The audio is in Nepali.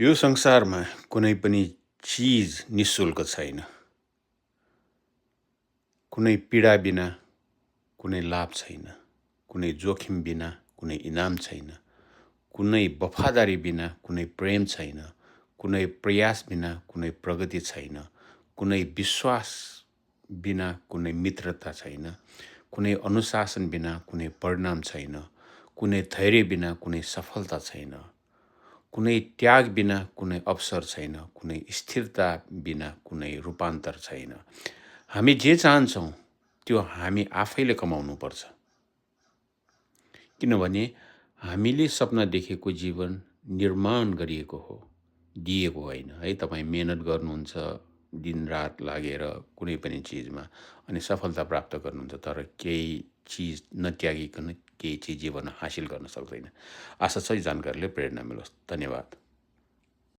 यो संसारमा कुनै पनि चिज निःशुल्क छैन। कुनै पीडा बिना कुनै लाभ छैन। कुनै जोखिम बिना कुनै इनाम छैन। कुनै वफादारी बिना कुनै प्रेम छैन। कुनै प्रयास बिना कुनै प्रगति छैन। कुनै विश्वास बिना कुनै मित्रता छैन। कुनै अनुशासन बिना कुनै परिणाम छैन। कुनै धैर्य बिना कुनै सफलता छैन। कुनै त्याग बिना कुनै अवसर छैन। कुनै स्थिरता बिना कुनै रूपान्तर छैन। हामी जे चाहन्छौँ त्यो हामी आफैले कमाउनुपर्छ। किनभने हामीले सपना देखेको जीवन निर्माण गरिएको हो, दिएको होइन है। तपाईँ मेहनत गर्नुहुन्छ दिनरात लागेर कुनै पनि चिजमा अनि सफलता प्राप्त गर्नुहुन्छ, तर केही चिज नत्यागिकन केही चिज जीवनमा हासिल गर्न सक्दैन। आशा छ यो जानकारीले प्रेरणा मिलोस्। धन्यवाद।